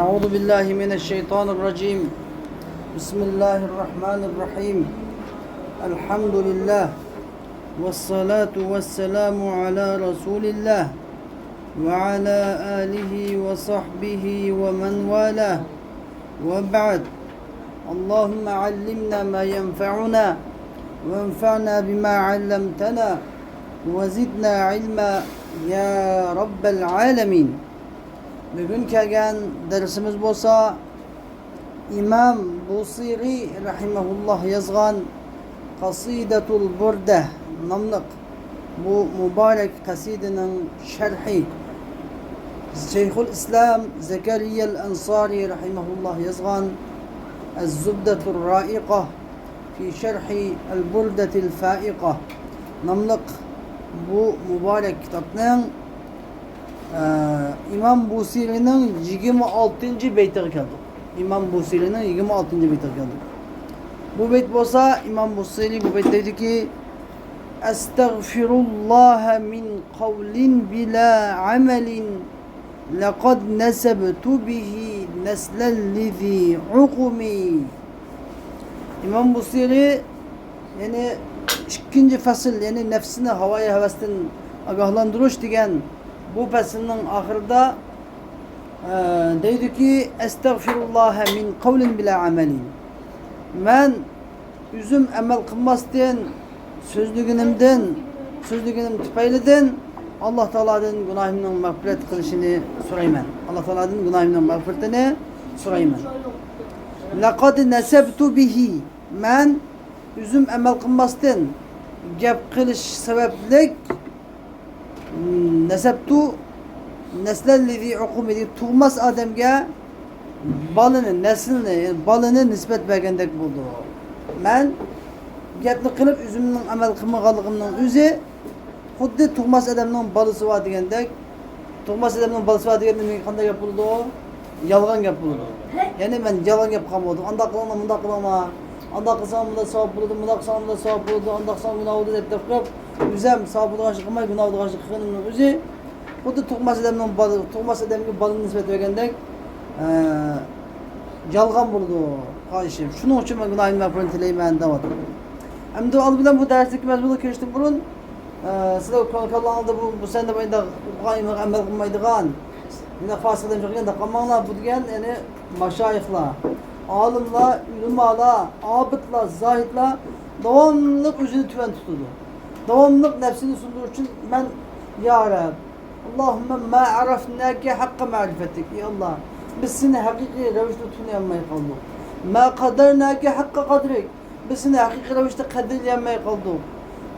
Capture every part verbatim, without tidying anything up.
أعوذ بالله من الشيطان الرجيم. بسم الله الرحمن الرحيم. الحمد لله. والصلاة والسلام على رسول الله وعلى آله وصحبه ومن والاه. وبعد. اللهم علمنا ما ينفعنا وانفعنا بما علمتنا وزدنا علما يا رب العالمين. بۈگۈن كەلگەن دەرسىمىز بولسا ئىمام بۇسىرى رەھىمەھۇللاھ يازغان قەسىدەتۇل بۇردە ناملىق بۇ مۇبارەك قەسىدىنىڭ شەرھى، شەيخۇل ئىسلام زەكەرىيەل ئەنسارى رەھىمەھۇللاھ يازغان ئەززۇبدەتۇر رائىقە في شرح البردة الفائقة ناملىق بۇ مۇبارەك كىتابنىڭ، ئە، ئىمام بۇسىرىنىڭ يىگىرمە ئالتىنچى بەيتىگە كەلدۇق. ئىمام بۇسىرىنىڭ يىگىرمە ئالتىنچى بەيتىگە كەلدۇق. بۇ بەيت بولسا، ئىمام بۇسىرى بۇ بەيت دەيدۇكى، أستغفر الله من قول بلا عمل لقد نسبت به نسلا لذي عقم. ئىمام بۇسىرى، يەنى ئىككىنچى پەسىل، يەنى نەپسىنى ھاۋايى ھەۋەستىن ئاگاھلاندۇرۇش دېگەن بۇ پەسىلنىڭ ئاخىرىدا، ئە، دەيدۇكى، أستغفر الله من قول بلا عمل. مەن ئۆزۈم ئەمەل قىلماستىن، سۆزلىگىنىمدىن، سۆزلىگىنىم تۈپەيلىدىن ئاللا تائالادىن گۇناھىمنىڭ مەغپىرەت قىلىشىنى سورايمەن. ئاللا تائالادىن گۇناھىمنىڭ مەغپىرىتىنى سورايمەن. لەقەد نەسەبتۇ بىھى. مەن ئۆزۈم ئەمەل قىلماستىن، گەپ قىلىش سەۋەبلىك، نەسەبتۇ نەسلەن لىزى ئۇقۇمى، تۇغماس ئادەمگە بالىنى، نەسلىنى، يەنى بالىنى نىسبەت بەرگەندەك بولدى. مەن گەپنى قىلىپ، ئۆزۈمنىڭ ئەمەل قىلمىغانلىقىمنىڭ ئۆزى خۇددى تۇغماس ئادەمنىڭ بالىسى بار دېگەندەك. تۇغماس ئادەمنىڭ بالىسى بار دېگەندە مېنىڭ قانداق گەپ بولىدۇ؟ يالغان گەپ بولىدۇ. يەنى مەن يالغان گەپ قىلغان بولدۇم. ئانداق قىلىڭلار، مۇنداق قىلىڭلار. ئانداق قىلساڭ مۇنداق ساۋاب بولىدۇ، مۇنداق قىلساڭ مۇنداق ساۋاب بولىدۇ، ئانداق قىلساڭ گۇناھ بولىدۇ دەپ، دەپ قىلىپ، ئۆزەم ساۋاب بولىدىغان ئىشنى قىلماي، گۇناھ بولىدىغان ئىشنى قىلغىنىمنىڭ ئۆزى خۇددى تۇغماس ئادەمنىڭ بالىسى، تۇغماس ئادەمگە بالىنى نىسبەت بەرگەندەك، ئە، يالغان بولىدۇ قارىشىم. شۇنىڭ ئۈچۈن مەن گۇناھىمنى مەغپىرەتنى تىلەيمەن دەۋاتىدۇ. ئەمدى ئالدى بىلەن بۇ دەرسلىككە مەزمۇنغا كىرىشتىن بۇرۇن، ئە، سىلەر كاللىڭىزدا بۇ، بۇ سەندە بۇنداق ئوقۇغان ئەمەل قىلمايدىغان، مۇنداق فاسىق دەپ چىققان دەپ قالماڭلار، بۇ دېگەن، يەنى ماشايىخلار، ئالىملار، ئۆلىمالار، ئابىدلار، زاھىدلار داۋاملىق ئۆزىنى تۆۋەن تۇتىدۇ. داۋاملىق نەپسىنى سۇندۇرۇش ئۈچۈن مەن، يا رەب، اللهم ما عرفناك حق معرفتك. ئى ئاللا، بىز سېنى ھەقىقىي رەۋىشتە تونۇيالماي قالدۇق. ما قدرناك حق قدرك. بىز سېنى ھەقىقىي رەۋىشتە قەدىرلىيەلمەي قالدۇق.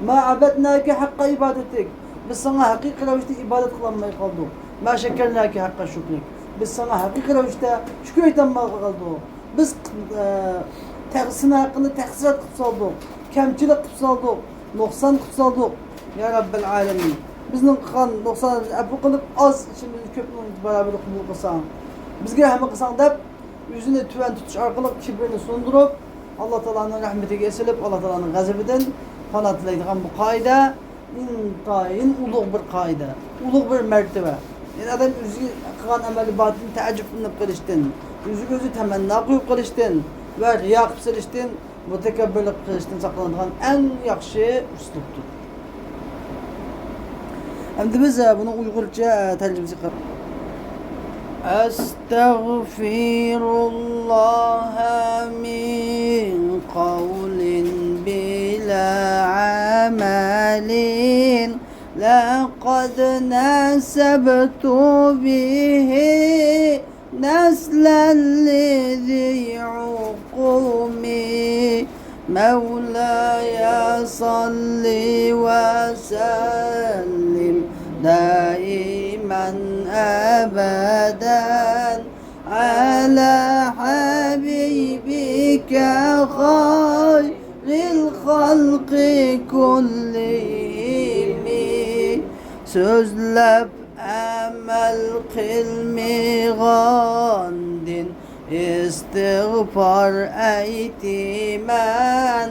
ما عبدناك حق عبادتك. بىز ساڭا ھەقىقىي رەۋىشتە ئىبادەت قىلالماي قالدۇق. ما شكرناك حق شكرك. بىز ساڭا ھەقىقىي رەۋىشتە شۈكۈر ئېيتالماي قالدۇق. بىز، ئە، تەق-، سېنىڭ ھەققىڭدە تەقسىرات قىلىپ سالدۇق، كەمچىلىك قىلىپ سالدۇق، نۇقسان قىلىپ سالدۇق. يا رەببەل ئالەمىن، بىزنىڭ قىلغان نۇقسانلىرىمىزنى ئەپۇ قىلىپ، ئاز ئىشىمىزنى كۆپنىڭ بارابىرى قوبۇل قىلساڭ، بىزگە رەھمەت قىلساڭ دەپ، ئۆزىنى تۆۋەن تۇتۇش ئارقىلىق كىبرىنى سۇندۇرۇپ، ئاللا تائالانىڭ رەھمىتىگە ئېسىلىپ، ئاللا تائالانىڭ غەزىپىدىن پانا تىلەيدىغان بۇ قائىدە ئىنتايىن ئۇلۇغ بىر قائىدە، ئۇلۇغ بىر مەرتىۋە. يەنى ئادەم ئۆزىگە قىلغان ئەمەل ئىبادىتىدىن تەئەججۈپلىنىپ قېلىشتىن، ئۆزىگە ئۆزى تەمەننا قويۇپ قېلىشتىن ۋە رىيا قىلىپ سېلىشتىن، مۇتەكەببىرلىك قىلىشتىن ساقلىنىدىغان ئەڭ ياخشى ئۇسلۇبتۇر. ئەمدى بىز، ئە، بۇنىڭ ئۇيغۇرچە، ئە، تەرجىمىسىگە قاراپ. أستغفر الله من قول بلا عمل لقد نسبت به نسلا لذي عقوم. مولاي صل وسلم دائما أبدا على حبيبك خير الخلق كلهم. سۆزلەپ ئەمەل قىلمىغاندىن ئىستىغپار ئېيتىمەن،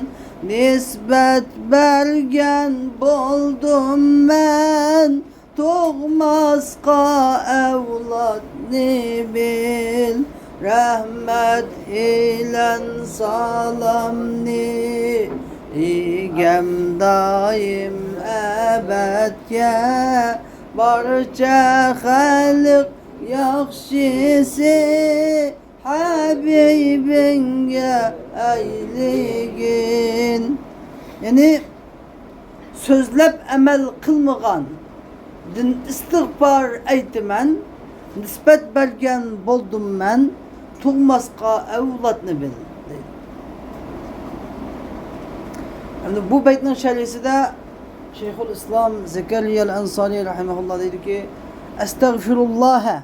نىسبەت بەرگەن بولدۇم مەن تۇغماسقا ئەۋلادنى بىل. رەھمەت ئېيلەن سالامنى ئىگەم دائىم ئەبەدكە، بارچە خەلق ياخشىسى ھەبىبىڭگە ئەيلىگىن. يەنى سۆزلەپ ئەمەل قىلمىغاندىن ئىستىغپار ئېيتىمەن، نىسبەت بەرگەن بولدۇم مەن تۇغماسقا ئەۋلادنى بىل، دەيدۇ. ئەمدى بۇ بەيتنىڭ شەرھىسىدە شەيخۇل ئىسلام زەكەرىيەل ئەنسارى رەھىمەھۇللا دەيدۇكى، ئەستەغفىرۇللاھە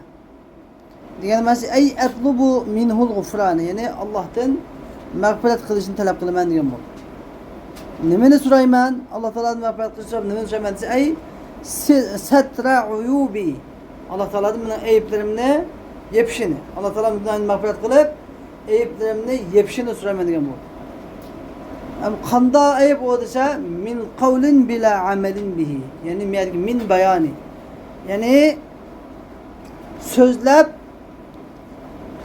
دېگەن مەنىسى، ئەي ئەتلۇبۇ مىنھۇل غۇفرانە، يەنى ئاللاھتىن مەغپىرەت قىلىشنى تەلەپ قىلىمەن دېگەن بولدى. نېمىنى سورايمەن؟ ئاللا تائالادىن مەغپىرەت قىلىشنى سوراپ، نېمىنى سورايمەن دېسە، ئەي سى-، سەترە ئۇيۇبى، ئاللا تائالادىن مېنىڭ ئەيىبلىرىمنى يېپىشىنى، ئاللا تائالا گۇناھىمنى مەغپىرەت قىلىپ، ئەيىبلىرىمنى يېپىشىنى سورايمەن دېگەن بولدى. ئەم، قاندا ئەيىب ئۇ دېسە، مىن قەۋلىن بىلا ئەمەلىن بىھى، يەنى مۇ يەردىكى مىن بايانى، يەنى سۆزلەپ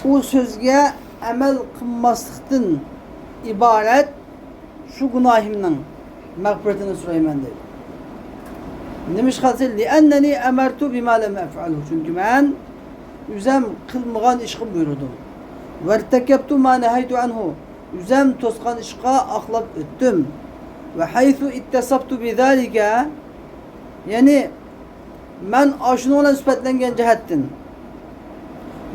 ئۇ سۆزگە ئەمەل قىلماسلىقتىن ئىبارەت شۇ گۇناھىمنىڭ مەغپىرىتىنى سورايمەن دەيدۇ. نېمىشقا دېسە، لىئەننەنى ئەمەرتۇ بىما لەم ئەفئەلھۇ، چۈنكى مەن ئۆزەم قىلمىغان ئىشقا بۇيرۇدۇم. ۋەرتەكەپتۇ ما نەھەيتۇ ئەنھۇ، ئۆزەم توسقان ئىشقا ئاقلاپ ئۆتتۈم. ۋە ھەيسۇ ئىتتەسەپتۇ بىزالىكە، يەنى مەن ئاشۇنىڭ بىلەن سۈپەتلەنگەن جەھەتتىن،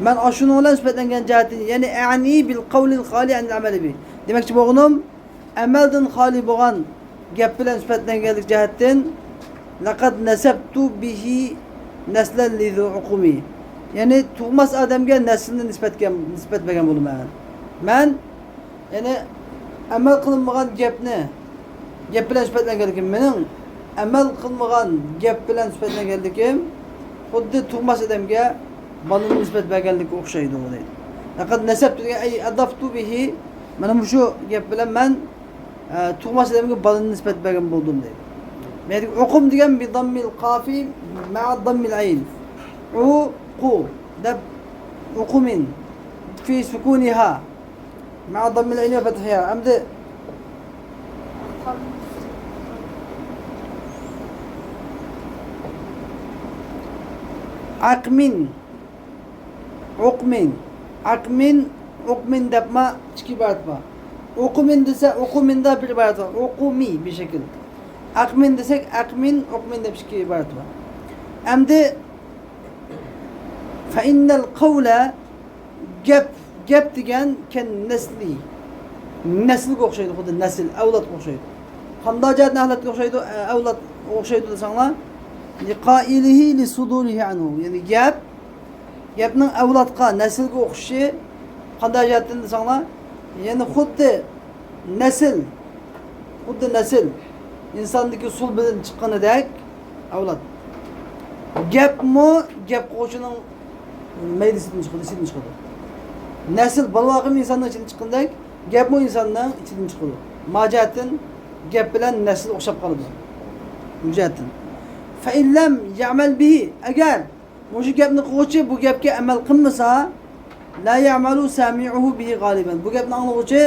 مەن ئاشۇنىڭ بىلەن سۈپەتلەنگەن جەھەتتىن، يەنى ئەنى بىل قەۋلىل خالى ئەنىل ئەمەلى بى، دېمەكچى بولغىنىم، ئەمەلدىن خالىي بولغان گەپ بىلەن سۈپەتلەنگەنلىك جەھەتتىن، لەقەد نەسەبتۇ بىھى نەسلەن لىزۇ ئۇقۇمى، يەنى تۇغماس ئادەمگە نەسلىنى نىسبەتكە، نىسبەت بەرگەن بولىمەن. مەن يەنى ئەمەل قىلىنمىغان گەپنى گەپ بىلەن سۈپەتلەنگەنلىكىم، مېنىڭ ئەمەل قىلمىغان گەپ بىلەن سۈپەتلەنگەنلىكىم خۇددى تۇغماس ئادەمگە بالىنى نىسبەت بەرگەنلىككە ئوخشايدۇ، دەيدۇ. لەقەد نەسەبتۇ دېگەن، ئەي ئەزەفتۇ بىھى، مانا مۇشۇ گەپ بىلەن مەن، ئە، تۇغماس ئادەمگە بالىنى نىسبەت بەرگەن بولدۇم، دەيدۇ. بۇ يەردىكى ئۇقۇم دېگەن بىزەممىل قافى مەئە زەممىل ئەين. ئۇقۇ دەپ، ئۇقۇمىن. في سكونها مع ضم العين وفتحها. ئەمدى ئەقمىن، ئۇقمىن، ئەقمىن، ئۇقمىن دەپمۇ ئىككى ئىبارەت بار. ئۇقمىن دېسە، ئۇقمىندا بىر ئىبارەت بار. ئۇقمى بىر شەكىل. ئەقمىن دېسەك، ئەقمىن، ئۇقمىن دەپ ئىككى ئىبارەت بار. ئەمدى فإن القول، گەپ، گەپ دېگەن كەن نەسلى. نەسلگە ئوخشايدۇ، خۇددى نەسل، ئەۋلادقا ئوخشايدۇ. قانداق جەھەتتىن ئەۋلادقا ئوخشايدۇ، ئەۋلادقا ئوخشايدۇ دېسەڭلار، لقائله لصدوره عنه. يەنى گەپ، گەپنىڭ ئەۋلادقا، نەسلگە ئوخشىشى قانداق جەھەتتىن دېسەڭلار، يەنى خۇددى نەسىل، خۇددى نەسىل ئىنساندىكى سۇلبىدىن چىققىنىدەك ئەۋلاد. گەپمۇ گەپ قىلغۇچىنىڭ مەيدىسىدىن چىقىدۇ، ئىچىدىن چىقىدۇ. نەسىل بالىۋاقىم ئىنساننىڭ ئىچىدىن چىققىنىدەك، گەپمۇ ئىنساننىڭ ئىچىدىن چىقىدۇ. ما جەھەتتىن گەپ بىلەن نەسىل ئوخشاپ قالىدۇ. بۇ جەھەتتىن. فإن لم يعمل به، ئەگەر مۇشۇ گەپنى قىلغۇچى بۇ گەپكە ئەمەل قىلمىسا، لا يعمل سامعه به غالبا. بۇ گەپنى ئاڭلىغۇچى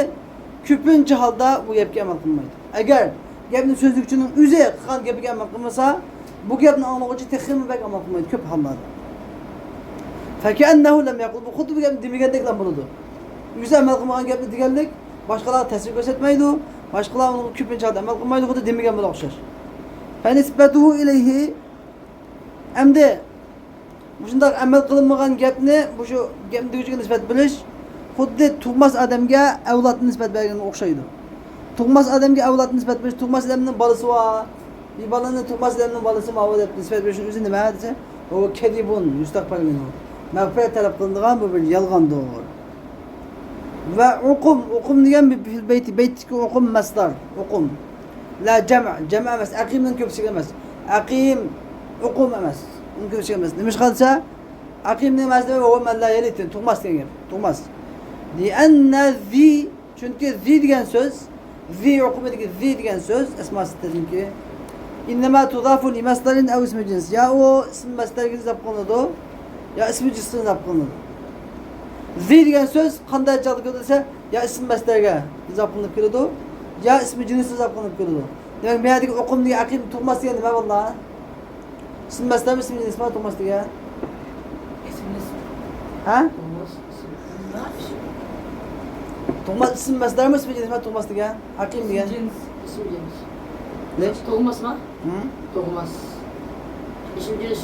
كۆپىنچە ھالدا بۇ گەپكە ئەمەل قىلمايدۇ. ئەگەر گەپنى سۆزلىگۈچىنىڭ ئۆزى قىلغان گېپىگە ئەمەل قىلمىسا، بۇ گەپنى ئاڭلىغۇچى تېخىمۇ بەك ئەمەل قىلمايدۇ كۆپ ھاللاردا. فكأنه لم يقل. بۇ خۇددى بۇ گەپنى دېمىگەندەكلا بولىدۇ. ئۆزى ئەمەل قىلمىغان گەپنى دېگەنلىك، باشقىلارغا تەسىر كۆرسەتمەيدۇ، باشقىلار ئۇنىڭغا كۆپىنچە ھالدا ئەمەل قىلمايدۇ، خۇددى دېمىگەن بىلەن ئوخشاش. فنسبته إليه، ئەمدى مۇشۇنداق ئەمەل قىلىنمىغان گەپنى مۇشۇ گەپنى دېگۈچىگە نىسبەت بېرىش خۇددى تۇغماس ئادەمگە ئەۋلادنى نىسبەت بەرگەنگە ئوخشايدۇ. تۇغماس ئادەمگە ئەۋلادنى نىسبەت بېرىش، تۇغماس ئادەمنىڭ بالىسى بار، بىر بالىنى تۇغماس ئادەمنىڭ بالىسى ماۋۇ دەپ نىسبەت بېرىشنىڭ ئۆزى نېمە دېسە، ھۇۋە كەزىبۇن يۇستەغپەر مىنھۇ. مەغپىرەت تەلەپ قىلىنىدىغان بۇ بىر يالغاندۇر. ۋە ئۇقۇم، ئۇقۇم دېگەن بىر فىل بەيتى، بەيتتىكى ئۇقۇم مەسدەر، ئۇقۇم. لا جەمئ، جەمئ ئەمەس، ئەقىمنىڭ كۆپچىلىكى ئەمەس. ئەقىم، ئۇقۇم ئەمەس، ئۇنىڭ كۆپچىلىكى ئەمەس. نېمىشقا دېسە، ئەقىم نېمە دېسە، ۋە مەن لا يەلىد، تۇغماس دېگەن گەپ، تۇغماس. لىئەننە زى، چۈنكى زى دېگەن سۆز، زى ئۇقۇمىدىكى زى دېگەن سۆز، ئەسما سىتتەدىكى، ئىننەما تۇزافۇ لىمەسدەرىن ئەۋ ئىسمى جىنس. يا ئۇ ئىسمى مەسدەرگە ئىزاپ قىلىنىدۇ، يا ئىسمى جىنسقا ئىزاپ قىلىنىدۇ. زى دېگەن سۆز قانداق چاغدا كېلىدۇ دېسە، يا ئىسمى مەسدەرگە ئىزاپە قىلىنىپ كېلىدۇ، يا ئىسمى جىنسقا ئىزاپە قىلىنىپ كېلىدۇ. دېمەك، بۇ يەردىكى ئۇقۇم دېگەن، ئەقىم، تۇغماس دېگەن نېمە بالىلار؟ ئىسمى مەسدەرمۇ، ئىسمى جىنسمۇ تۇغماس دېگەن؟ ھە؟ تۇغماس ئىسمى مەسدەرمۇ، ئىسمى جىنسمۇ تۇغماس دېگەن؟ ئەقىم دېگەن. ئىسمى جىنس، ئىسمى جىنس. نېمە؟ تۇغماسمۇ؟ ھە؟ تۇغماس. ئىسمى جىنس.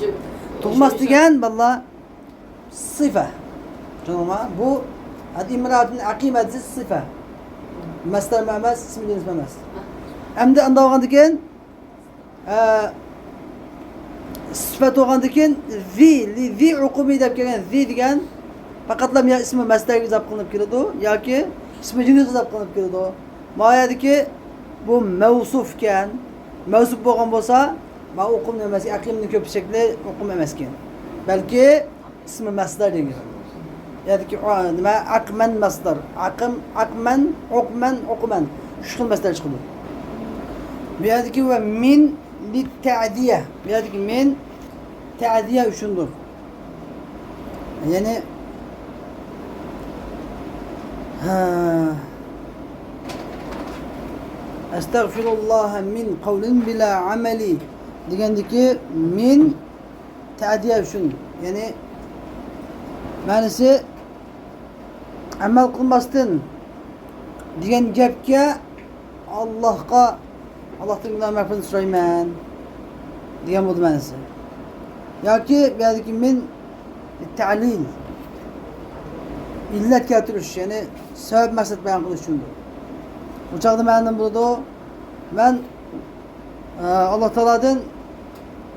تۇغماس دېگەن بالىلار سىفە. چۈشەندىڭلارمۇ؟ بۇ ئىمرائەتۇن ئەقىمە دېسە سىفە. مەسدەرمۇ ئەمەس، ئىسمى جىنسمۇ ئەمەس. ئەمدى ئانداق بولغاندىن كېيىن، ئە، سىفەت بولغاندىن كېيىن زى، لىزى ئۇقۇمى دەپ كەلگەن زى دېگەن پەقەتلا يا ئىسمى مەسدەرگە ئىزاپە قىلىنىپ كېلىدۇ ياكى ئىسمى جىنسقا ئىزاپە قىلىنىپ كېلىدۇ. ما يەردىكى بۇ مەۋسۇفكەن. مەۋسۇپ بولغان بولسا، ما ئۇقۇم ئەمەس، ئەقىمنىڭ كۆپلۈك شەكلى ئۇقۇم ئەمەسكەن. بەلكى ئىسمى مەسدەر دېگەن گەپ. يەردىكى ئۇ، نېمە، ئەقمەن مەسدەر. ئەقىم، ئەقمەن، ئۇقمەن، ئۇقمەن. ئۈچ خىل مەسدەر چىقىدۇ. بۇ يەردىكى ۋە مىن لىتتەئدىيە. بۇ يەردىكى مىن تەئدىيە ئۈچۈندۇر. يەنى، ھە، ئەستەغفىرۇللاھە مىن قەۋلىن بىلا ئەمەلى دېگەندىكى مىن تەئدىيە ئۈچۈن، يەنى مەنىسى ئەمەل قىلماستىن دېگەن گەپكە ئاللاھقا، ئاللاھتىن گۇناھ مەغپىرىتىنى سورايمەن دېگەن بولدى مەنىسى. ياكى بۇ يەردىكى مىن تەلىل، ئىللەت كەلتۈرۈش، يەنى سەۋەب مەقسەت بايان قىلىش ئۈچۈندۇر. بۇ چاغدا مەنىدىن بولىدۇ، مەن ئە، ئاللا تائالادىن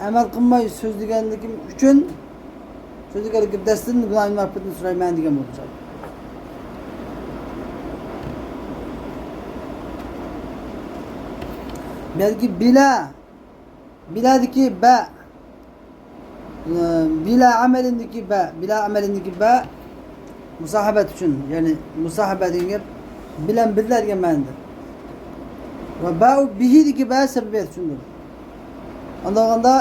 ئەمەل قىلماي سۆزلىگەنلىكىم ئۈچۈن، سۆزلىگەنلىكىم دەستىدىن گۇناھىمنى مەغپىرىتىنى سورايمەن دېگەن بولىدۇ. بەلكى بىلا، بىلادىكى بە، بىلا ئەمەلىندىكى بە، بىلا ئەمەلىندىكى بە مۇساھەبەت ئۈچۈن، يەنى مۇساھەبە دېگەن گەپ بىلەن بىللە دېگەن مەنىدە. ۋە بەئۇ بىھىدىكى بە سەبەبىيەت ئۈچۈندۇر. ئانداق بولغاندا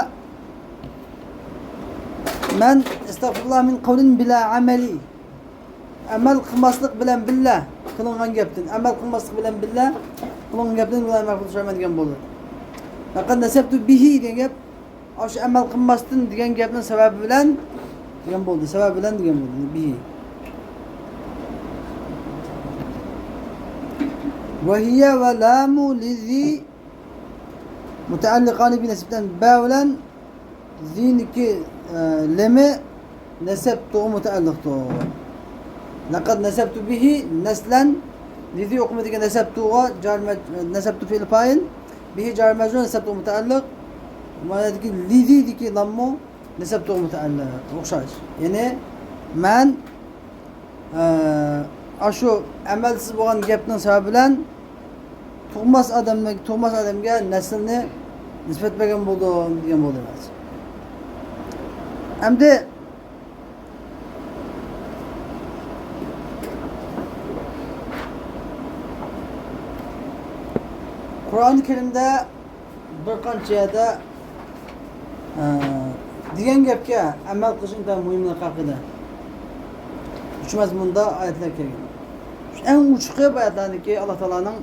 مەن ئەستەغفىرۇللاھ مىن قەۋلىن بىلا ئەمەلى. ئەمەل قىلماسلىق بىلەن بىللە قىلىنغان گەپتىن، ئەمەل قىلماسلىق بىلەن بىللە قىلىنغان گەپتىن گۇناھ مەغپىرەت سورايمەن دېگەن بولدى. پەقەت نەسەبتۇ بىھى دېگەن گەپ، ئاشۇ ئەمەل قىلماستىن دېگەن گەپنىڭ سەۋەبى بىلەن دېگەن بولدى، سەۋەبى بىلەن دېگەن بولدى، بىھى. ۋە ھىيە ۋە لامۇ لىزى مۇتەئەللىقانى بىنەسبىتەن، بە بىلەن زىنىكى، ئە، لېمى نەسەبتۇغا مۇتەئەللىقتۇر. لەقەد نەسەبتۇ بىھى نەسلەن، لىزى ئۇقۇمىدىكى نەسەبتۇغا جار مەج-، نەسەبتۇ فېئىل پائىل، بىھى جار مەجرۇر، نەسەبتۇغا مۇتەئەللىق. مانادىكى لىزىدىكى لاممۇ نەسەبتۇغا مۇتەئەللىق. ئوخشاش. يەنى مەن ئە، ئاشۇ ئەمەلسىز بولغان گەپنىڭ سەۋەبى بىلەن تۇغماس ئادەمگە، تۇغماس ئادەمگە نەسلىنى نىسبەت بەرگەن بولدۇم دېگەن بولدى ئەمەس. ئەمدى قۇرئان كەرىمدە بىر قانچە يەردە، ئە، دېگەن گەپكە ئەمەل قىلىش ئىنتايىن مۇھىملىقى ھەققىدە ئۈچ مەزمۇندا ئايەتلەر كەلگەن. شۇ ئەڭ ئوچۇقى بۇ ئايەتلەردىكى ئاللا تائالانىڭ،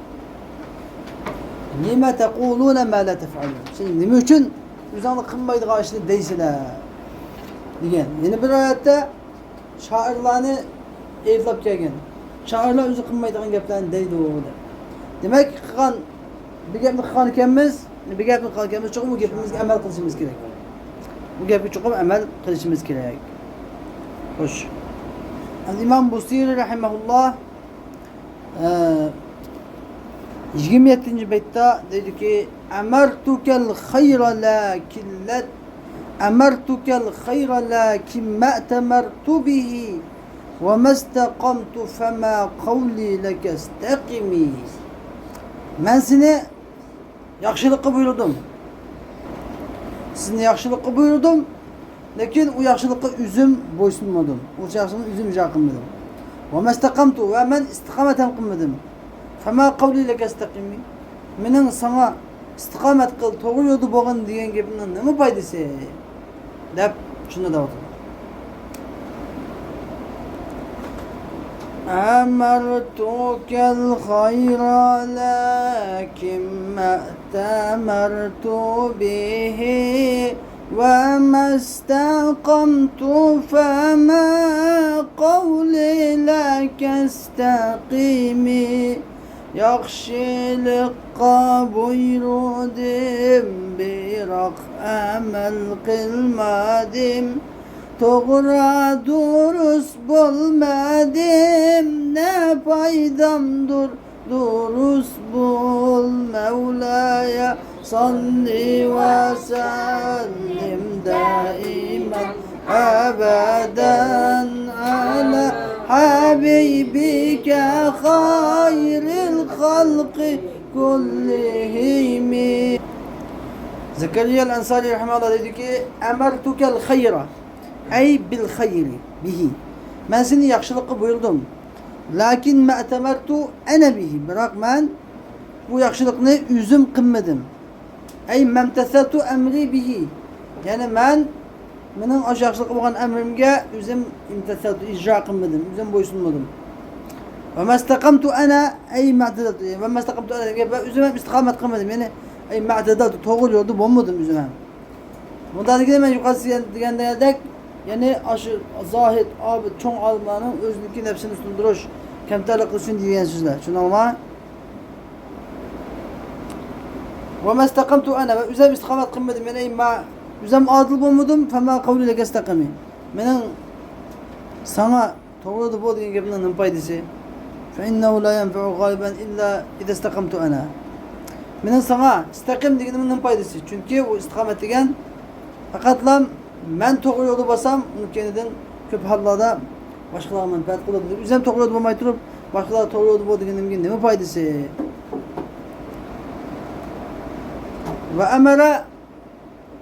لىمە تەقۇلۇنە مە لا تەفئەلۇن. سىز نېمە ئۈچۈن ئۆزۈڭلار قىلمايدىغان ئىشنى دەيسىلەر؟ دېگەن. يەنە بىر ئايەتتە، شائىرلارنى ئەيىبلەپ كەلگەن. شائىرلار ئۆزى قىلمايدىغان گەپلەرنى دەيدۇ، دەپ. دېمەك، قىلغان، بىر گەپنى قىلغان ئىكەنمىز، بىر گەپنى قىلغان ئىكەنمىز، چوقۇم بۇ گېپىمىزگە ئەمەل قىلىشىمىز كېرەك. بۇ گەپكە چوقۇم ئەمەل قىلىشىمىز كېرەك. خوش. ئىمام بۇسىرى رەھىمەھۇللاھ، ئە، يىگىرمە يەتتىنچى بەيتتە دەيدۇكى، ئەمەرتۇكەل خەيرە لەكىن لە، ئەمەرتۇكەل خەيرە لەكىن مەئتەمەرتۇ بىھى ۋە مەستەقەمتۇ فەما قەۋلى لەكەستەقىمى. مەن سېنى ياخشىلىققا بۇيرۇدۇم. سىزنى ياخشىلىققا بۇيرۇدۇم، لېكىن ئۇ ياخشىلىققا ئۆزۈم بويسۇنمىدىم. ئۇ ياخشىلىقنى ئۆزۈم ئىجرا قىلمىدىم. ۋە مەستەقەمتۇ، ۋە مەن ئىستىقامەت ھەم قىلمىدىم. فەما قەۋلى لەكەستەقىمى. مېنىڭ ساڭا ئىستىقامەت قىل، توغرا يولدا بولغىن دېگەن گېپىمنىڭ نېمە پايدىسى؟ دەپ شۇنداق دەۋاتىدۇ. أمرتك الخير لكن ما ائتمرت به، وما استقمت فما قولي لك استقم. ياخشىلىققا بۇيرۇدۇم، بىراق ئەمەل قىلمىدىم. توغرا دۇرۇس بولمىدىم، نە پايدامدۇر دۇرۇس بول. مولاي صل وسلم دائما أبدا على حبيبك خير الخلق كلهم. زەكەرىيا ئەنسارى رەھىمەھۇللاھ دەيدۇكى، أمرتك الخير، أي بالخير به. مەن سېنى ياخشىلىققا بۇيرۇدۇم. لكن ما ائتمرت أنا به، بىراق مەن بۇ ياخشىلىقنى ئۆزۈم قىلمىدىم. أي ما امتثلت أمري به، يەنى مەن مېنىڭ ئاشۇ ياخشىلىققا بولغان ئەمرىمگە ئۆزۈم امتثلت، ئىجرا قىلمىدىم، ئۆزۈم بويسۇنمىدىم. وما استقمت أنا، أي ما اعتدلت، وما استقمت أنا دېگەن گەپ، ئۆزۈم ھەم ئىستىقامەت قىلمىدىم، يەنى أي ما اعتدلت، توغرا يولدا بولمىدىم ئۆزۈم ھەم. بۇنداق دېگىنى مەن يۇقىرىدا دېگەن، دېگەندەك، يەنى ئاشۇ زاھىد، ئابىد، چوڭ ئالىملارنىڭ ئۆزىنىڭكى نەپسىنى ئۈستۈن تۇرۇش، كەمتەرلىك قىلىش ئۈچۈن دېگەن سۆزلەر. چۈشىنىڭلارمۇ؟ وما استقمت أنا، ۋە ئۆزۈم ئىستىقامەت قىلمىدىم، يەنى ما، ئۆزۈم ئادىل بولمىدىم، فما قولي لك استقم. مېنىڭ ساڭا توغرا يولدا بول دېگەن گەپنىڭ نېمە پايدىسى؟ فإنه لا ينفع غالبا إلا إذا استقمت أنا. مېنىڭ ساڭا ئىستەقىم دېگىنىمنىڭ نېمە پايدىسى؟ چۈنكى ئۇ ئىستىقامەت دېگەن پەقەتلا مەن توغرا يولدا بولسام، ئۇنىڭ كەينىدىن كۆپ ھاللاردا باشقىلارغا مەنپەئەت قىلىدۇ. ئۆزۈم توغرا يولدا بولماي تۇرۇپ، باشقىلار توغرا يولدا بول دېگىنىمگە نېمە پايدىسى؟ وأمر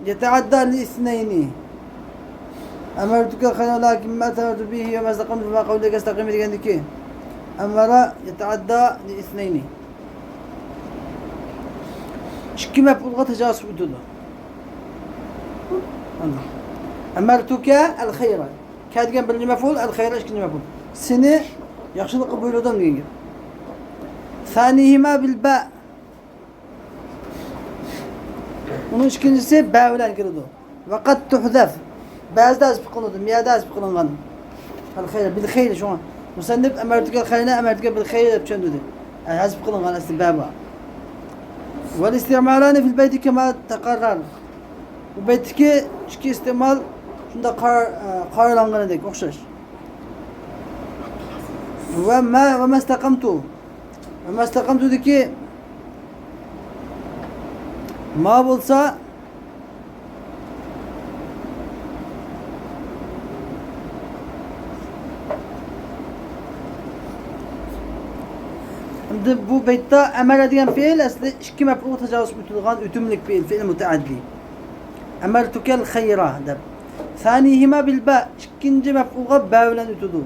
يتعدى لاثنين. أمرتك الخير لكن ما ائتمرت به وما استقمت فما قولي لك استقم دېگەندىكى، أمر يتعدى لاثنين. ئىككى مەپئۇلغا تاجاۋۇز ئۆتىدۇ. أمرتك الخير. كە دېگەن بىرىنچى مەپئۇل، الخير ئىككىنچى مەپئۇل. سېنى ياخشىلىققا بۇيرۇدۇم دېگەن گەپ. ثانيهما بالباء. ئۇنىڭ ئىككىنچىسى بە بىلەن كېلىدۇ. وقد تحذف. بەزىدە ھەزپ قىلىنىدۇ، مۇ يەردە ھەزپ قىلىنغان. الخير، بالخير شۇڭا. مۇسەننىف أمرتك الخير، أمرتك بالخير دەپ چۈشەندۈردى. ھەزپ قىلىنغان ئەسلى بە بار. والاستعمالان في البيت كما تقرر. بۇ بەيتتىكى ئىككى ئىستېمال شۇنداق قار-، قارىلانغىنىدەك ئوخشاش. وما، وما استقمت. وما استقمتدىكى ما بولسا، ئەمدى بۇ بەيتتە ئەمەرە دېگەن پېئىل ئەسلى ئىككى مەپئۇلغا تاجاۋۇز ئۆتىدىغان ئۆتۈملۈك پېئىل، فېئىل مۇتەئەددى. أمرتك الخير دەپ. ثانيهما بالباء، ئىككىنچى مەپئۇلغا بە بىلەن ئۆتىدۇ.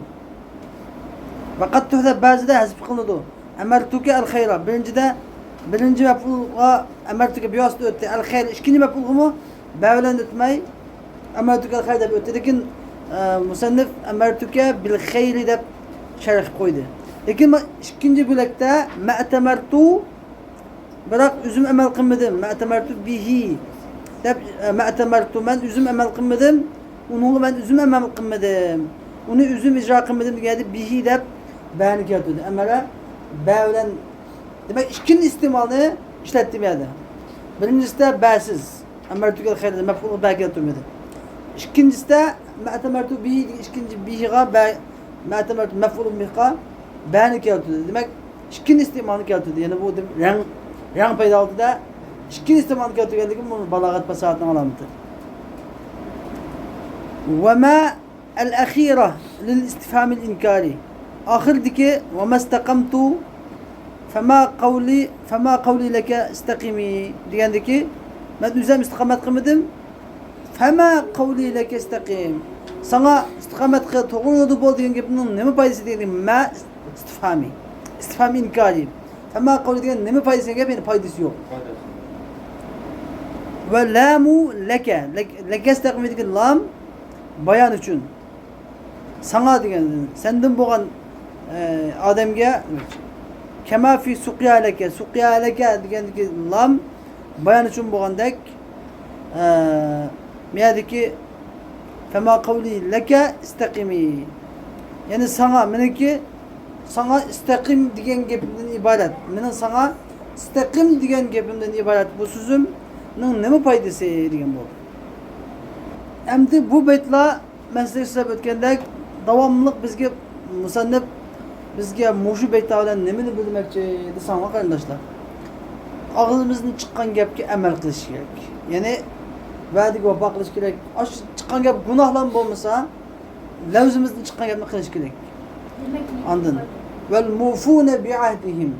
وقد تحذف، بەزىدە ھەزپ قىلىنىدۇ. أمرتك الخير، بىرىنچىدە، بىرىنچى مەپئۇلغا أمرتك بىۋاسىتە ئۆتتى. الخير، ئىككىنچى مەپئۇلغىمۇ بە بىلەن ئۆتمەي، أمرتك الخير دەپ ئۆتتى. لېكىن، ئە، مۇسەننىف أمرتك بالخير دەپ شەرھ قىلىپ قويدى. لېكىن ما-، ئىككىنچى بۆلەكتە ما ائتمرت، بىراق ئۆزۈم ئەمەل قىلمىدىم. ما ائتمرت به دەپ، ما ائتمرت، مەن ئۆزۈم ئەمەل قىلمىدىم. ئۇنىڭغا مەن ئۆزۈم ئەمەل قىلمىدىم. ئۇنى ئۆزۈم ئىجرا قىلمىدىم دېگەندە به دەپ بەنى كەلتۈردى. ئەمەرە بە بىلەن، دېمەك، ئىككىنچى ئىستېمالنى ئىشلەتتى بۇ يەردە. بىرىنچىسىدە بەسىز. أمرتك الخير دېدى، مەپئۇلغا بە كەلتۈرمىدى. ئىككىنچىسىدە ما ائتمرت به دېگەن ئىككىنچى بىغا بە، ما ائتمرت مەپئۇل بىغا بەنى كەلتۈردى. دېمەك، ئىككىنچى ئىستېمالنى كەلتۈردى. يەنى بۇ دېم-، رەڭ، رەڭ پەيدا قىلدى-دە، ئىككىنچى ئىستېمالنى كەلتۈرگەنلىكى بۇ بالاغەت پاساھەتنىڭ ئالامىتى. وما الأخيرة للاستفهام الإنكاري. ئاخىرىدىكى وما استقمت فما قولي، فما قولي لك استقم دېگەندىكى، مەن ئۆزۈم ئىستىقامەت قىلمىدىم. فما قولي لك استقم. ساڭا ئىستىقامەت قىل، توغرا يولدا بول دېگەن گەپنىڭ نېمە پايدىسى دېگەن ما ئىستىفھامى. ئىستىفھام ئىنكارى. فما قولي دېگەن نېمە پايدىسى دېگەن گەپ، يەنى پايدىسى يوق. ۋە لامۇ لەكە. لەك-، لەكە ئىستىفھامىدىكى لام بايان ئۈچۈن. ساڭا دېگەن، سەندىن بولغان، ئادەمگە كەما في سقيا لك، سقيا لك دېگەندىكى لام بايان ئۈچۈن بولغاندەك، ئە، مەيەردىكى فما قولي لك استقمي. يەنى ساڭا، مېنىڭكى ساڭا ئىستەقىم دېگەن گېپىمدىن ئىبارەت. مېنىڭ ساڭا ئىستەقىم دېگەن گېپىمدىن ئىبارەت بۇ سۆزۈمنىڭ نېمە پايدىسى دېگەن بولدى. ئەمدى بۇ بەيتلەر مەن سىزگە سۆزلەپ ئۆتكەندەك، داۋاملىق بىزگە مۇسەننىپ بىزگە مۇشۇ بەيتلەر بىلەن نېمىنى بىلدۈرمەكچى دېسەڭلار، قېرىنداشلار، ئاغزىمىزدىن چىققان گەپكە ئەمەل قىلىش كېرەك. يەنى ۋەدىگە ۋاپا قىلىش كېرەك. ئاشۇ چىققان گەپ گۇناھلام بولمىسا، لەۋزىمىزدىن چىققان گەپنى قىلىش كېرەك. ئاندىن، والموفون بعهدهم.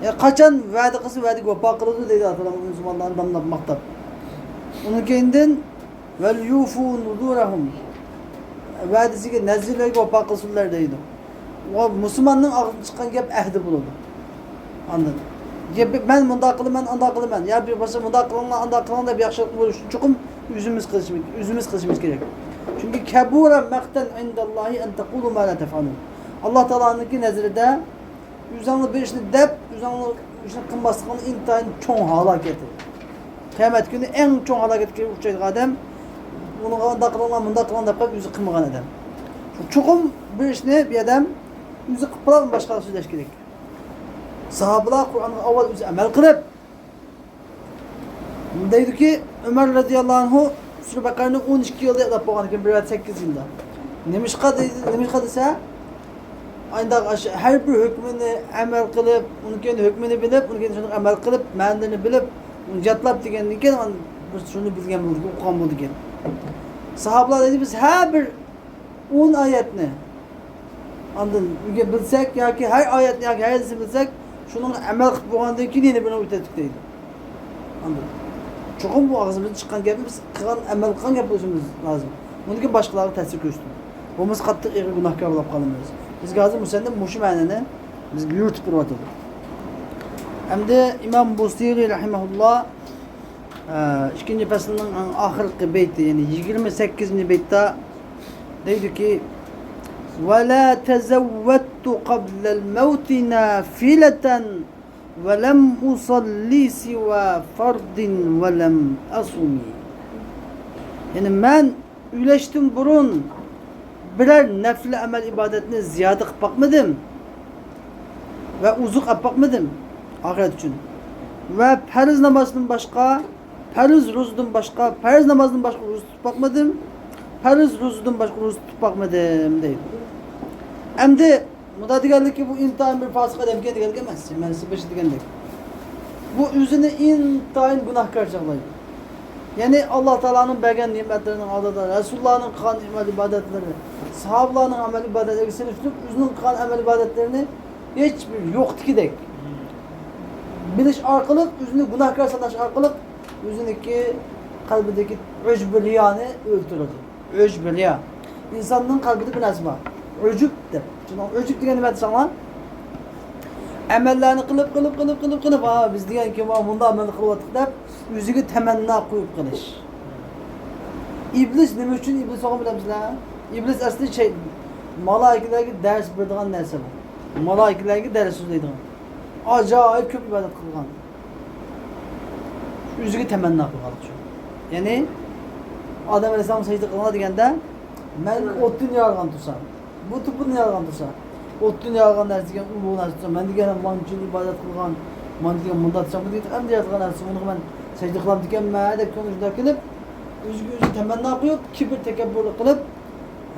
يا قاچان ۋەدە قىلسا، ۋەدىگە ۋاپا قىلىدۇ دەيدۇ ئاتالار مۇسۇلمانلارنى داملاپ ماختاپ. ئۇنىڭ كەينىدىن، وليوفوا نذورهم. ۋەدىسىگە، نەزىرلىرىگە ۋاپا قىلسۇنلار دەيدۇ. ۋە مۇسۇلماننىڭ ئاغزىدىن چىققان گەپ ئەھدى بولىدۇ. ئاندىن گەپ، مەن مۇنداق قىلىمەن، ئانداق قىلىمەن، يا بىر باشقا مۇنداق قىلىڭلار، ئانداق قىلىڭلار دەپ ياخشىلىق بولۇشنى چوقۇم ئۆزىمىز قىلىشىمىز، ئۆزىمىز قىلىشىمىز كېرەك. چۈنكى كەبۇرە مەقتەن ئىندەللاھى ئەن تەقۇلۇ ما لا تەفئەلۇن. ئاللا تائالانىڭكى نەزىرىدە ئۆزۈڭلار بىر ئىشنى دەپ، ئۆزۈڭلار ئىشنى قىلماسلىقىڭلار ئىنتايىن چوڭ ھالاكەت. قىيامەت كۈنى ئەڭ چوڭ ھالاكەتكە ئۇچرايدىغان ئادەم، ئۇنىڭغا ئۇنداق قىلىڭلار، مۇنداق قىلىڭلار دەپ قويۇپ، ئۆزى قىلمىغان ئادەم. چوقۇم بىر ئىشنى بىر ئادەم ئۆزى قىلىپ بولۇپ، باشقىلارغا سۆزلەش كېرەك. ساھابىلار قۇرئانغا ئاۋۋال ئۆزى ئەمەل قىلىپ، دەيدۇكى، ئۆمەر رەزىياللاھۇ ئەنھۇ سۈرە بەقەرەنى ئون ئىككى يىلدا يادلاپ بولغان ئىكەن، بىر رىۋايەت سەككىز يىلدا. نېمىشقا دەيدۇ، نېمىشقا دېسە، ئانداق ئاشۇ ھەر بىر ھۆكمىنى ئەمەل قىلىپ، ئۇنىڭ كېيىن ھۆكمىنى بىلىپ، ئۇنىڭ كېيىن شۇنى ئەمەل قىلىپ، مەنىلىرىنى بىلىپ، ئۇنى يادلاپ دېگەندىن كېيىن، ئاندىن بىز شۇنى بىلگەن بولدۇق، ئوقۇغان بولدۇق. ساھابىلار دەيدۇ، بىز ھەر بىر ئون ئايەتنى ئاندىن ئۆگە-، بىلسەك ياكى ھەر ئايەتنى ياكى ھەر ھەدىسنى بىلسەك، شۇنىڭغا ئەمەل قىلىپ بولغاندىن كېيىن يەنە بىرىنى ئۆتەتتۇق دەيدۇ. ئاندىن چوقۇم بۇ ئاغزىمىزدىن چىققان گەپنى بىز قىلغان، ئەمەل قىلغان گەپ بولۇشىمىز لازىم. ئۇندىن كېيىن باشقىلارغا تەسىر كۆرسىتىدۇ. بولمىسا قاتتىق ئېغىر گۇناھكار بولۇپ قالىمىز. بىزگە ھازىر مۇسەننىپ مۇشۇ مەنىنى بىزگە يورۇتۇپ بېرىۋاتىدۇ. ئەمدى ئىمام بۇسىرى رەھىمەھۇللا ئىككىنچى پەسىلنىڭ ئەڭ ئاخىرقى بەيتى، يەنى يىگىرمە سەككىزىنچى بەيتتە دەيدۇكى، ولا تزودت قبل الموت نافلة ولم أصل سوى فرض ولم أصم. يەنى مەن ئۆلۈشتىن بۇرۇن بىرەر نەپلى ئەمەل ئىبادەتنى زىيادە قىلىپ باقمىدىم ۋە ئوزۇق ئەپ باقمىدىم ئاخىرەت ئۈچۈن. ۋە پەرز نامازدىن باشقا، پەرز روزىدىن باشقا، پەرز نامازدىن باشقا روزا تۇتۇپ باقمىدىم. پەرز روزىدىن باشقا روزا تۇتۇپ باقمىدىم دەيدۇ. ئەمدى مۇنداق دېگەنلىكى، بۇ ئىنتايىن بىر پاسىق ئادەمكەن دېگەنلىك ئەمەس. مەنىسى بېشى دېگەندەك. بۇ ئۆزىنى ئىنتايىن گۇناھكار چاغلايدۇ. يەنى ئاللا تائالانىڭ بەرگەن نېمەتلىرىنىڭ ئالدىدا، رەسۇلۇللانىڭ قىلغان ئەمەل ئىبادەتلىرى، ساھابىلارنىڭ ئەمەل ئىبادەتلىرىگە سېلىشتۇرۇپ، ئۆزىنىڭ قىلغان ئەمەل ئىبادەتلىرىنى ھېچ بىر يوقتىكىدەك بىلىش ئارقىلىق، ئۆزىنى گۇناھكار ساناش ئارقىلىق ئۆزىنىكى قەلبىدىكى ئۆجبۇ رىيانى ئۆلتۈرىدۇ. ئۆجبۇ رىيا. ئىنساننىڭ قەلبىدە بىر نەرسە بار. ئۆجۈپ دەپ. شۇنىڭ ئۆجۈپ دېگەن نېمە دېسەڭلار؟ ئەمەللەرنى قىلىپ، قىلىپ، قىلىپ، قىلىپ، قىلىپ، ھا، بىز دېگەن كىم بار، مۇنداق ئەمەلنى قىلىۋاتتۇق دەپ، ئۆزىگە تەمەننا قويۇپ قېلىش. ئىبلىس نېمە ئۈچۈن ئىبلىس بولغان بىلەمسىلەر؟ ئىبلىس ئەسلى شەي-، مالايىكىلەرگە دەرس بېرىدىغان نەرسە بۇ. مالايىكىلەرگە دەرس سۆزلەيدىغان. ئاجايىپ كۆپ ئىبادەت قىلغان. ئۆزىگە تەمەننا قىلغانلىقى ئۈچۈن. يەنى، ئادەم ئەلەيھىسسالام سەجدە قىلغان دېگەندە، مەن ئوتتىن يارالغان تۇرسام، بۇ توپىدىن يارالغان تۇرسا، ئوتتىن يارالغان نەرسە دېگەن ئۇلۇغ نەرسە تۇرسا، مەن دېگەن مانچىنى ئىبادەت قىلغان، مانا دېگەن مۇنداق تۇرسا، بۇ دېگەن ئەمدى يارالغان نەرسە، بۇنىڭغا مەن سەجدە قىلامدىكەنمەن دەپ كۆڭلى شۇنداق كېلىپ، ئۆزىگە ئۆزى تەمەننا قويۇپ، كىبىر، تەكەببۇرلۇق قىلىپ،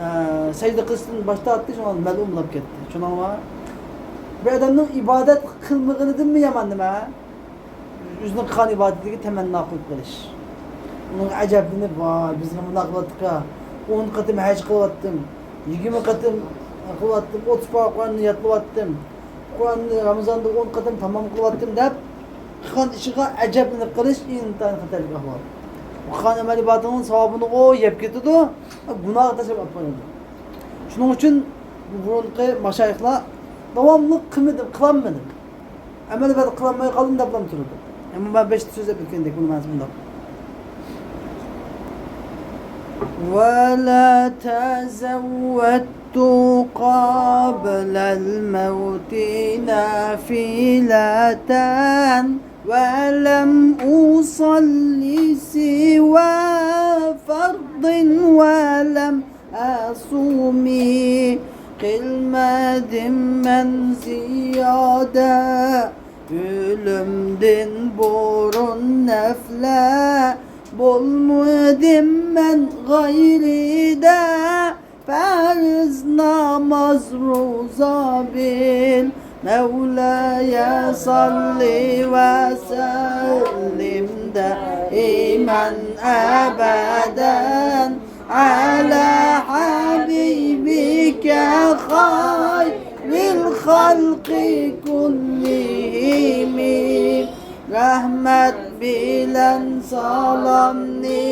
ئە، سەجدە قىلىشتىن باش تارتتى، شۇڭا مەلئۇن بولاپ كەتتى. شۇنىڭغا بىر ئادەمنىڭ ئىبادەت قىلمىغىنىدىنمۇ يامان نېمە؟ ئۆزىنىڭ قىلغان ئىبادىتىگە تەمەننا قويۇپ قېلىش. ئۇنىڭغا ئەجەبلىنىپ، ۋاي، بىز مۇنداق قىلىۋاتتۇق-ھە، ئون قېتىم ھەج قىلىۋاتتىم، يىگىرمە قېتىم قىلىۋاتتىم، ئوتتۇز پارە قۇرئاننى يادلىۋاتتىم، قۇرئاننى رامىزاندا ئون قېتىم تامام قىلىۋاتتىم دەپ، قىلغان ئىشىغا ئەجەبلىنىپ قېلىش ئىنتايىن خەتەرلىك ئەھۋال. قىلغان ئەمەل ئىبادىتىنىڭ ساۋابىنى ئۇ يەپ كېتىدۇ، گۇناھقا تاشلاپ ئاپىرىدۇ. شۇنىڭ ئۈچۈن بۇ بۇرۇنقى ماشايىخلار داۋاملىق قىلمىدىم، قىلالمىدىم. ئەمەل ئىبادەت قىلالماي قالدىم دەپلا تۇرىدۇ. ئەمما مەن بېشىدا سۆزلەپ ئۆتكەندەك، بۇنىڭ مەنىسى مۇنداق. ولا تزودت قبل الموت نافلة، ولم أصل سوى فرض ولم أصم. قىلمىدىم مەن زىيادە ئۆلۈمدىن بۇرۇن نەفلە، بولمىدىم مەن غەيرىدە پەرز ناماز، روزا، بىل. مولاي صل وسلم دائما أبدا على حبيبك خير الخلق كلهم. رەھمەت بىلەن سالامنى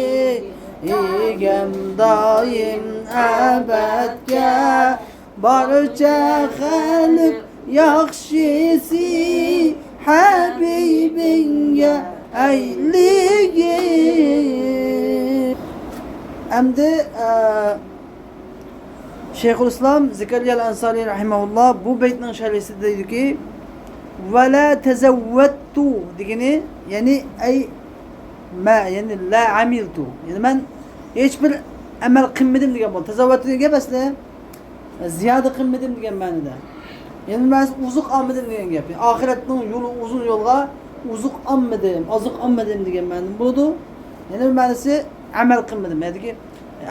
ئىگەم دائىم ئەبەدكە، بارچە خەلق ياخشىسى ھەبىبىڭگە ئەيلىگىن. ئەمدى، ئە، شەيخۇلئىسلام زەكەرىيا ئەنسارى رەھىمەھۇللا بۇ بەيتنىڭ شەرھىسىدە دەيدۇكى، ۋەلا تەزەۋۋەتتۇ دېگىنى، يەنى ئەي مە، يەنى لا ئەمىلتۇ. يەنى مەن ھېچبىر ئەمەل قىلمىدىم دېگەن بولىدۇ. تەزەۋۋەتتۇ دېگەن گەپ ئەسلى زىيادە قىلمىدىم دېگەن مەنىدە. يەنى مەن ئوزۇق ئالمىدىم دېگەن گەپ. ئاخىرەتنىڭ يولى ئۇزۇن يولغا ئوزۇق ئالمىدىم، ئازىق ئالمىدىم دېگەن مەنىدىن بولىدۇ. يەنە بىر مەنىسى ئەمەل قىلمىدىم. يەنىكى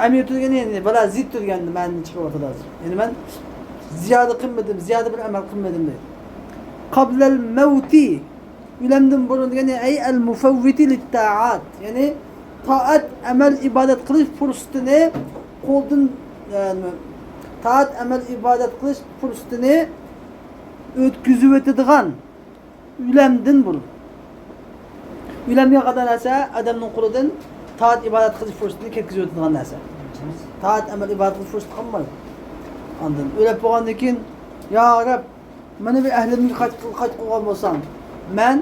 ئەمەل تۈگەن، يەنى ۋەلا زىت تۈگەن مەنىدىن چىقىپ ئۆتىدۇ ھازىر. يەنى مەن زىيادە قىلمىدىم، زىيادە بىر ئەمەل قىلمىدىم دەيدۇ. قابلەل مەۋتى، ئۆلەمدىن بۇرۇن دېگەن، ئەي ئەل مۇفەۋۋىتى لىتتائات، يەنى تائەت، ئەمەل، ئىبادەت قىلىش پۇرسىتىنى قولدىن، ئە، تائەت، ئەمەل، ئىبادەت قىلىش پۇرسىتىنى ئۆتكۈزۈۋېتىدىغان، ئۆلەمدىن بۇرۇن. ئۆلەم دېگەن قانداق نەرسە؟ ئادەمنىڭ قولىدىن تائەت، ئىبادەت قىلىش پۇرسىتىنى كەتكۈزۈۋېتىدىغان نەرسە. تائەت، ئەمەل، ئىبادەت قىلىش پۇرسىتى قالمايدۇ. ئاندىن ئۆلۈپ بولغاندىن كېيىن، يا رەب، مانا بىر ئەھلىمگە قايت، قايت قىلغان بولسام، مەن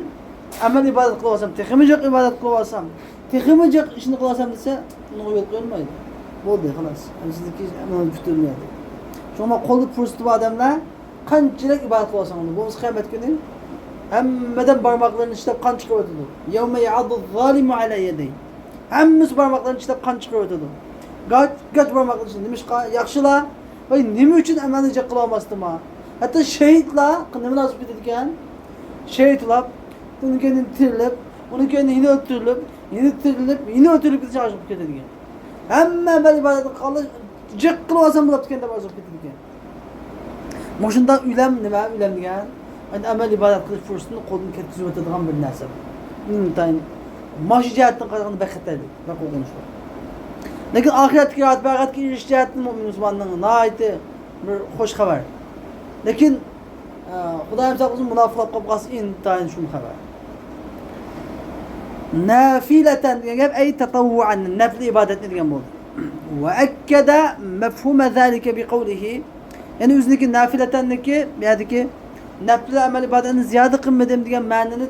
ئەمەل ئىبادەت قىلىۋالسام، تېخىمۇ جىق ئىبادەت قىلىۋالسام، تېخىمۇ جىق ئىشنى قىلىۋالسام دېسە، ئۇنىڭغا يول قويۇلمايدۇ. بولدى، خالاس. ئەمدى سىزنىڭكى ئەمەل پۈتۈلمەيدۇ. شۇڭا قولدا پۇرسىتى بار ئادەملەر قانچىلىك ئىبادەت قىلىۋالساڭ، بولمىسا قىيامەت كۈنى ھەممىدىن بارماقلىرىنى چىشلەپ قان چىقىرىۋېتىدۇ. يَوْمَ يَعَضُّ الظَّالِمُ عَلَى يَدَيْهِ. ھەممىسى بارماقلىرىنى چىشلەپ قان چىقىرىۋېتىدۇ. گاچ، گاچ بارماقلىرىنى چىشلەپ. نېمىشقا؟ ياخشىلار ۋاي، نېمە ئۈچۈن ئەمەلنى جىق قىلالماستىما؟ ھەتتا شېھىتلار نېمىلەر ئازىپ كېتىدىكەن؟ شېھىتلاپ، ئۇنىڭ كەينىدىن تىرىلىپ، ئۇنىڭ كەينىدىن يەنە ئۆلتۈرۈلۈپ، يەنە تىرىلىپ، يەنە ئۆلتۈرۈلۈپ كېتىدىكەن. ھەممە ئەمەل ئىبادەتنى قىلىپ، جىق قىلىۋالسام بولاتتىكەن دەپ ئازىپ كېتىدىكەن. مۇشۇنداق ئۆلەم نېمە؟ ئۆلەم دېگەن، ئەمەل ئىبادەت قىلىش پۇرسىتىنى قولدىن كەتكۈزۈۋېتىدىغان بىر نەرسە. ئىنتايىن ماشۇ جەھەتتىن قارىغاندا بەك خەتەرلىك، بەك قورقۇنچلۇق. لېكىن ئاخىرەتتىكى راھەت-باھەتكە ئېرىشىش جەھەتتىن مۇسۇلماننىڭ ناھايىتى بىر خوش خەۋەر. لېكىن، ئە، خۇدايىم ساقلىسۇن، مۇناپىقلار قوپقاس ئىنتايىن شۇم خەۋەر. نافىلەتەن دېگەن گەپ، ئەي تەتەۋۋۇئەن، نەپلى ئىبادەتنى دېگەن بولدى. ۋە ئەككەدە مەفھۇمە زالىكە بىقەۋلىھى. يەنى ئۆزىنىڭكى نافىلەتەننىكى، بۇ يەردىكى نەپلى ئەمەل ئىبادەتنى زىيادە قىلمىدىم دېگەن مەنىنى،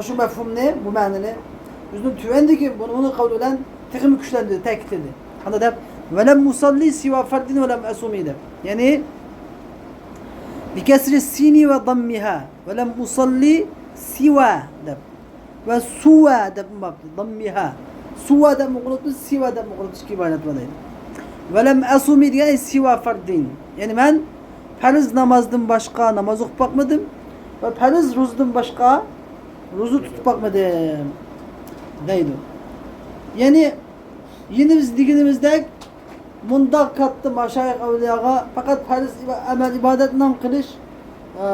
شۇ مەفھۇمنى، بۇ مەنىنى ئۆزىنىڭ تۆۋەندىكى بۇنى، بۇنى قەۋلى بىلەن تېخىمۇ كۈچلەندۈردى، تەكىتلىدى. قانداق دەپ؟ ۋەلەم ئۇساللى سىۋا فەردىن ۋەلەم ئەسۇمى دەپ. يەنى بىكەسرى سىنى ۋە داممىھا. ۋەلەم ئۇساللى سىۋا دەپ. ۋە سۇۋا دەپ ئوقۇلۇپتۇ، داممىھا. سۇۋا دەپ ئوقۇلۇپتۇ، سىۋا دەپ ئوقۇلۇپتۇ، ئىككى ئىبارەت بار دەيدۇ. ۋەلەم ئەسۇمى دېگەن سىۋا فەردىن. يەنى مەن پەرز نامازدىن باشقا ناماز ئوقۇپ باقمىدىم ۋە پەرز روزىدىن باشقا روزا تۇتۇپ باقمىدىم دەيدۇ. يەنى يەنە بىز دېگىنىمىزدەك، مۇنداق كاتتا ماشايىخ ئەۋلىياغا پەقەت پەرز ئىبا-، ئەمەل ئىبادەت نام قىلىش، ئە،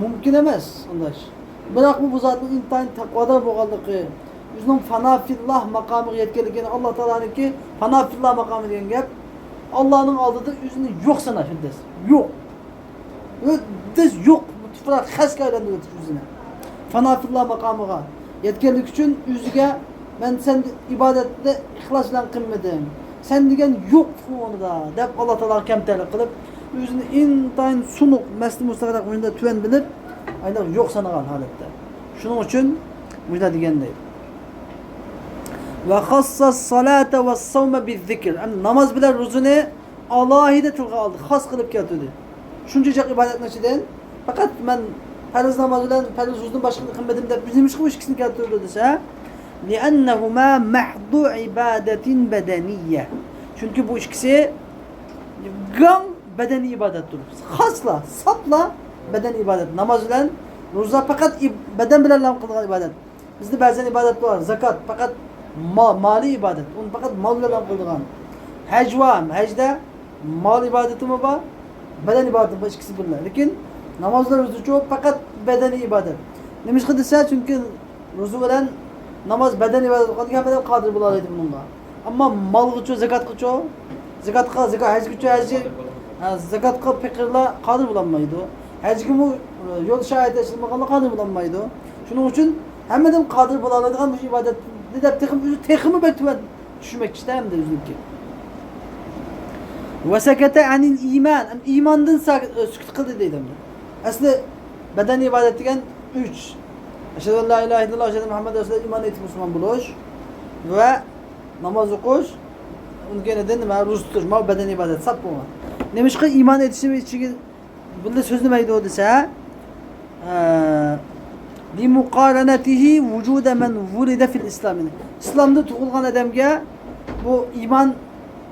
مۇمكىن ئەمەس، ئۇنداق ئىش. بىراق بۇ، بۇ زاتنىڭ ئىنتايىن تەقۋادار بولغانلىقى، ئۆزىنىڭ فانا فىللاھ ماقامىغا يەتكەنلىكىنى، ئاللا تائالانىڭكى فانا فىللاھ ماقامى دېگەن گەپ، ئاللانىڭ ئالدىدا ئۆزىنى يوق ساناش، مۇددەس يوق. مۇددەس يوق، بۇ تۇپراق خەسكە ئايلاندۇرۇۋېتىش ئۆزىنى. فانا فىللاھ ماقامىغا يەتكەنلىكى ئۈچۈن ئۆزىگە، مەن سەن ئىبادەتنى ئىخلاس بىلەن قىلمىدىم، سەن دېگەن يوق ئورنىدا دەپ، ئاللا تائالاغا كەمتەرلىك قىلىپ، ئۆزىنى ئىنتايىن سۇنۇق، مەسىلە مۇستەقىل مۇشۇنداق تۆۋەن بىلىپ، ئاينداق يوق سانىغان ھالەتتە. شۇنىڭ ئۈچۈن مۇشۇنداق دېگەن دەيدۇ. وخص الصلاة والصوم بالذكر. ئەمدى ناماز بىلەن روزىنى ئالاھىدە تىلغا ئالدى، خاس قىلىپ كەلتۈردى. شۇنچە جىق ئىبادەتنىڭ ئىچىدىن پەقەت مەن پەرز ناماز بىلەن پەرز روزىنى باشقىنى قىلمىدىم دەپ، نېمىشقا بۇ ئىككىسىنى كەلتۈردى دېسە، لأنهما محض عبادة بدنية. چۈنكى بۇ ئىككىسى گاڭ بەدەنىي ئىبادەتتۇر. خاسلا، ساپلا بەدەنىي ئىبادەت. ناماز بىلەن روزا پەقەت ئىب-، بەدەن بىلەنلا قىلىدىغان ئىبادەت. بىزدە بەزەن ئىبادەت بار، زاكات، پەقەت ما-، مالىي ئىبادەت، ئۇنى پەقەت مال بىلەن قىلىدىغان. ھەج بار، ھەجدە مال ئىبادىتىمۇ بار، بەدەن ئىبادىتىمۇ بار، ئىككىسى بىللە. لېكىن ناماز بىلەن روزىچۇ پەقەت بەدەنىي ئىبادەت. نېمىشقا دېسە، چۈنكى روزا بىلەن ناماز بەدەن ئىبادەت قىلغاندىكىن ھەممە ئادەم قادىر بولالايدۇ بۇنىڭغا. ئەمما مالغىچۇ، زاكاتقىچۇ، زاكاتقا، زاكات، ھەجگىچۇ، ھەجگە، ھە، زاكاتقا پېقىرلار قادىر بولالمايدۇ. ھەجگىمۇ، ئە، يول شارائىتى ئېچىلمىغانلار قادىر بولالمايدۇ. شۇنىڭ ئۈچۈن ھەممىدىن قادىر بولالايدىغان مۇشۇ ئىبادەتنى دەپ تېخىمۇ ئۆزى تېخىمۇ بەك تۆۋەن چۈشمەكچىدە ئەمدى ئۆزىنىڭكى. وسكت عن الإيمان. ئىماندىن ساك-، ئە، سۈكۈت قىلدى دەيدۇ ئەمدى. ئەسلى بەدەن ئىبادەت دېگەن ئۈچ. ئەشھەدۇ ئەن لا ئىلاھە ئىللاللاھ، ئەشھەدۇ مۇھەممەدەن رەسۇلۇللاھ، ئىمان ئېيتىپ مۇسۇلمان بولۇش ۋە ناماز ئوقۇش، ئۇنىڭ كەينىدىن نېمە؟ روزا تۇتۇش. ماۋۇ بەدەن ئىبادەت، ساپ بولغان. نېمىشقا ئىمان ئېيتىشنى ئىچىگە بىللە سۆزلىمەيدۇ دېسە، ئە، لمقارنته وجود من ولد في الإسلام. ئىسلامدا تۇغۇلغان ئادەمگە بۇ ئىمان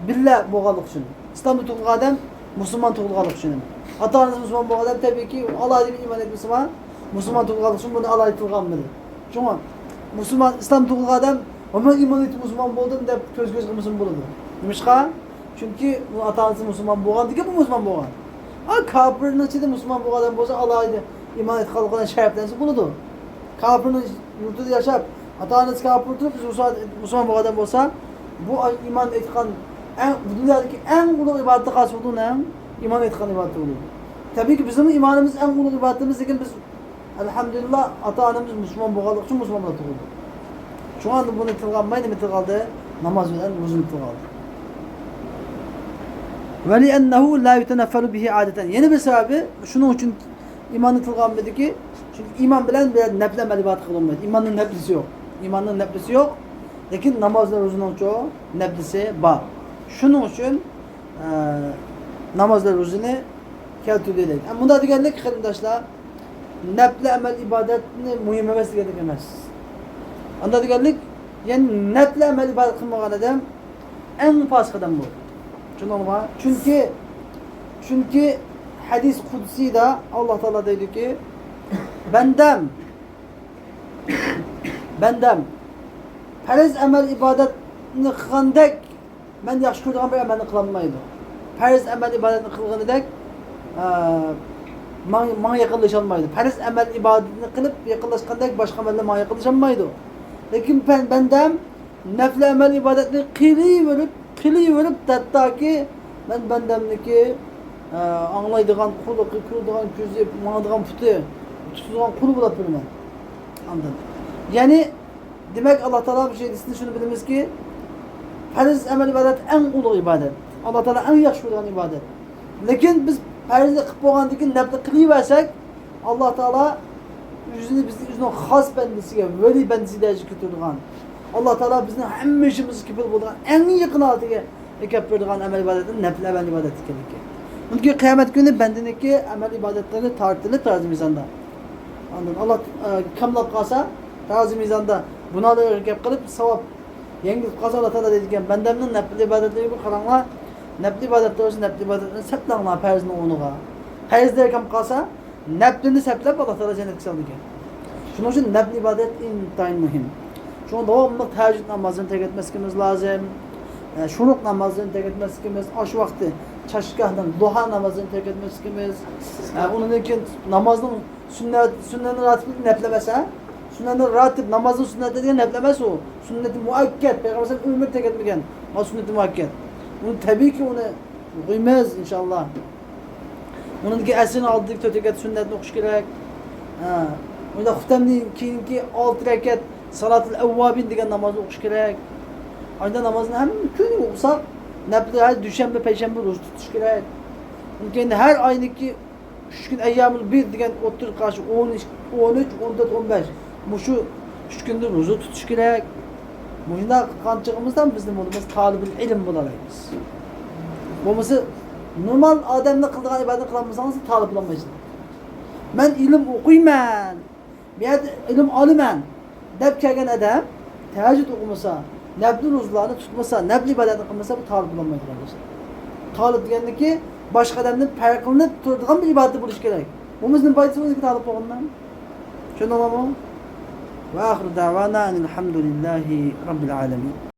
بىللە بولغانلىقى ئۈچۈن. ئىسلامدا تۇغۇلغان ئادەم مۇسۇلمان تۇغۇلغانلىقى ئۈچۈن. ئاتا-ئانىسى مۇسۇلمان بولغان ئادەم تەبىئىيكى ئالاھىدە بىر ئىمان ئېيتمىسىمۇ، مۇسۇلمان تۇغۇلغانلىقى ئۈچۈن بۇنى ئالاھىدە تىلغا ئالمىدى. شۇڭا مۇسۇلمان، ئىسلام تۇغۇلغان ئادەم، ھە، مەن ئىمان ئېيتىپ مۇسۇلمان بولدۇم دەپ كۆز-كۆز قىلمىسىمۇ بولىدۇ. نېمىشقا؟ چۈنكى ئۇنىڭ ئاتا-ئانىسى مۇسۇلمان بولغاندىكىن بۇ مۇسۇلمان بولغان. ئا، كاپىرنىڭ ئىچىدە مۇسۇلمان بولغان ئادەم بولسا، ئالاھىدە ئىمان ئېيتقانلىقى بىلەن شەرەپلەنسە بولىدۇ. كاپىرنىڭ يۇرتىدا ياشاپ، ئاتا-ئانىسى كاپىر تۇرۇپ، بىز مۇسۇلمان، مۇسۇلمان بولغان ئادەم بولسا، بۇ ئىمان ئېيتقان ئەڭ، بۇ دۇنيادىكى ئەڭ ئۇلۇغ ئىبادەتكە خاس بولىدۇ، نەم؟ ئىمان ئېيتقان ئىبادەت بولىدۇ. تەبىئىيكى، بىزنىڭ ئىمانىمىز ئەڭ ئۇلۇغ ئىبادىتىمىز، لېكىن بىز ئەلھەمدۇلىللا، ئاتا-ئانىمىز مۇسۇلمان بولغانلىقى ئۈچۈن مۇسۇلمان بولۇپ تۇغۇلدى. شۇڭا بۇنى تىلغا ئالماي، نېمە تىلغا ئالدى؟ ناماز بىلەن روزىنى تىلغا ئالدى. ولأنه لا يتنفل به عادة. يەنە بىر سەۋەبى، شۇنىڭ ئۈچۈن ئىماننى تىلغا ئالمىدىكى، چۈنكى ئىمان بىلەن بىر نەپلى ئەمەل ئىبادەت قىلىنمايدۇ. ئىماننىڭ نەپلىسى يوق. ئىماننىڭ نەپلىسى يوق. لېكىن ناماز بىلەن روزىنىڭچۇ نەپلىسى بار. شۇنىڭ ئۈچۈن، ئە، ناماز بىلەن روزىنى كەلتۈردى دەيدۇ. ئە، مۇنداق دېگەنلىك، قېرىنداشلار، نەپلى ئەمەل ئىبادەتنى مۇھىم ئەمەس دېگەنلىك ئەمەس. ئاندا دېگەنلىك، يەنى نەپلى ئەمەل ئىبادەت قىلمىغان ئادەم ئەڭ پاسىق ئادەم بۇ. چۈشەندىڭلارمۇ؟ چۈنكى، چۈنكى ھەدىس قۇدسىيدا ئاللا تائالا دەيدۇكى، بەندەم، بەندەم، پەرز ئەمەل ئىبادەتنى قىلغاندەك مەن ياخشى كۆرىدىغان بىر ئەمەلنى قىلالمايدۇ. پەرز ئەمەل ئىبادەتنى قىلغىنىدەك، ئە، ماڭ-، ماڭا يېقىنلىشالمايدۇ. پەرز ئەمەل ئىبادىتىنى قىلىپ يېقىنلاشقاندەك باشقا ئەمەللەر ماڭا يېقىنلىشالمايدۇ. لېكىن بەن-، بەندەم نەپلى ئەمەل ئىبادەتنى قىلىۋېرىپ، قىلىۋېرىپ، ھەتتاكى مەن بەندەمنىكى، ئە، ئاڭلايدىغان قۇلىقى، كۆرىدىغان كۆزى، ماڭىدىغان پۇتى، تۇتىدىغان قولى بولۇپ تۇرىمەن. ئاندىن، يەنى، دېمەك، ئاللا تائالا بۇ ھەدىستىن شۇنى بىلىمىزكى، پەرز ئەمەل ئىبادەت ئەڭ ئۇلۇغ ئىبادەت. ئاللا تائالا ئەڭ ياخشى كۆرىدىغان ئىبادەت. لېكىن بىز پەرزنى قىلىپ بولغاندىن كېيىن نەپلى قىلىۋەرسەك، ئاللا تائالا ئۆزىنى بىزنى ئۆزىنىڭ خاس بەندىسىگە، ۋەلىي بەندىسى دەرىجىگە كۆتۈرىدىغان، ئاللا تائالا بىزنىڭ ھەممە ئىشىمىزغا كېپىل بولىدىغان ئەڭ يېقىن ھالىتىگە ئەكەپ بېرىدىغان ئەمەل ئىبادەتنى نەپلى ئەمەل ئىبادەت ئىكەنلىكى. چۈنكى قىيامەت كۈنى بەندىنىڭكى ئەمەل ئىبادەتلىرى تارتىلىپ تەرازى مىزاندا. ئاندىن ئاللا، ئە، كاملاپ قالسا، تەرازى مىزاندا گۇناھلىرىغا گەپ قىلىپ، ساۋاب يەڭگىل قالسا، ئاللا تائالا دەيدىكەن، بەندەمنىڭ نەپلى ئىبادەتلىرىگە بىر قاراڭلار، نەپلى ئىبادەتلەر بولسا، نەپلى ئىبادەتلەرنى سەپلەڭلار پەرزنىڭ ئورنىغا. پەرزلەر كەم قالسا، نەپلىنى سەپلەپ، ئاللا تائالا جەننەتكە سالىدىكەن. شۇنىڭ ئۈچۈن نەپلى ئىبادەت ئىنتايىن مۇھىم. شۇڭا داۋاملىق تەھەججۇد نامازىنى تەرك ئەتمەسلىكىمىز لازىم. ئە، شۇرۇق نامازىنى تەرك ئەتمەسلىكىمىز، ئاشۇ ۋاقتى چاچكاھنىڭ، دۇھا نامازىنى تەرك ئەتمەسلىكىمىز. ئە، ئۇنىڭدىن كېيىن نامازنىڭ سۈننەت، سۈننەتنى راتىبلىكنى نەپلى ئەمەس، ھە؟ سۈننەتنى راتىب، نامازنىڭ سۈننەتى دېگەن نەپلى ئەمەس ئۇ. سۈننەتى مۇئەككەد، پەيغەمبەر ئەلەيھىسسالام ئۆمرىدە تەرك ئەتمىگەن. مانا سۈننەتى مۇئەككەد. ئۇنى تەبىئىيكى ئۇنى ئوقۇيمىز، ئىنشاللا. ئۇنىڭدىن كېيىن ئەسرىنىڭ ئالدىدىكى تۆت رەكەت سۈننەتنى ئوقۇش كېرەك. ھە. ئۇنداق خۇتەمدىن كېيىنكى ئالتە رەكەت سالاتۇل ئەۋۋابىن دېگەن نامازنى ئوقۇش كېرەك. ئايدا نامازنى ھەممە كۈنى ئوقۇساق، نەپلى ھەر دۈشەنبە، پەيشەنبە روزا تۇتۇش كېرەك. ئۇنىڭ كېيىن ھەر ئاينىڭكى ئۈچ كۈن ئەييامۇل بىد دېگەن ئوتتۇرىغا قارشى ئون ئۈچ، ئون ئۈچ، ئون تۆت، ئون بەش. مۇشۇ ئۈچ كۈندە روزا تۇتۇش كېرەك. مۇشۇنداق قىلغان چېغىمىزدا بىز نېمە بولىمىز؟ تالىبىل ئىلىم بولالايمىز. بولمىسا، نورمال ئادەمنىڭ قىلىدىغان ئىبادەتنى قىلالمىسىڭىز، تالىپ بولالمايسىز. مەن ئىلىم ئوقۇيمەن، بۇ يەردە ئىلىم ئالىمەن دەپ كەلگەن ئادەم تەھەججۇد ئوقۇمىسا، نەپلى روزىلارنى تۇتمىسا، نەپلى ئىبادەتنى قىلمىسا، بۇ تالىپ بولالمايدۇ، قېرىنداشلار. تالىپ دېگەندىكى باشقا ئادەمدىن پەرقلىنىپ تۇرىدىغان بىر ئىبادەت بولۇشى كېرەك. بۇ بىزنىڭ پايدىسى بولىدۇ تالىپ بولغاندىن. چۈشەندىڭلارمۇ؟ ۋە ئاخىرۇ دەۋانا ئەنىل ھەمدۇلىللاھى رەببىل ئالەمىن.